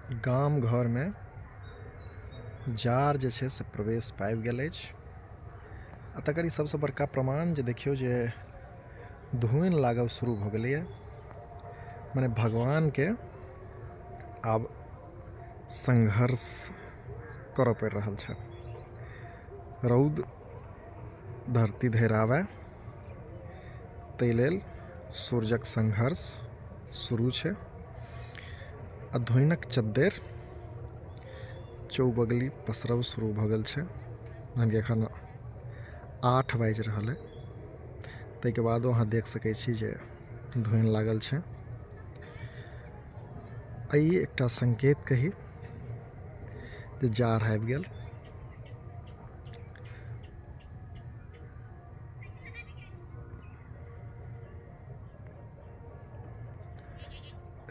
गाम घरमे जाड़ जे छै से प्रवेश पाबि गेल अछि आ तकर ई सभसँ बड़का प्रमाण जे देखियौ जे धुनि लागब शुरू भऽ गेलैए मने भगवानके आब संघर्ष करऽ पड़ि रहल छनि रौद धरती धरि आबय ताहि लेल सूर्यक संघर्ष शुरू छै आ धुनिक चद्दरि चौबगली पसरब शुरू भऽ गेल छै जहन कि एखन 8 बाजि रहल अइ ताहिके बादो अहाँ देख सकै छी जे धुनि लागल छै। ई एकटा संकेत कही जे जाड़ आबि गेल।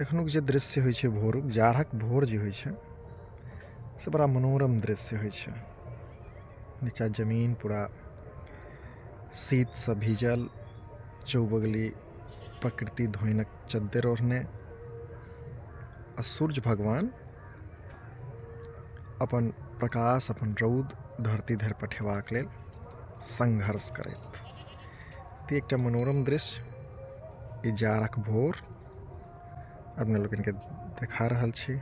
एखनुक जे दृश्य होइ छै भोरुक जाड़क भोर जे होइ छै से बड़ा मनोरम दृश्य होइ छै। नीचाँ जमीन पूरा शीतसँ भीजल चौबगली प्रकृति धोइनक चद्दरि ओढ़ने आ सूर्य भगवान अपन प्रकाश अपन रौद धरती धरि पठेबाक लेल संघर्ष करैत। तऽ एकटा मनोरम दृश्य ई जाड़क भोर अपने लोकनिके देखा रहल छी।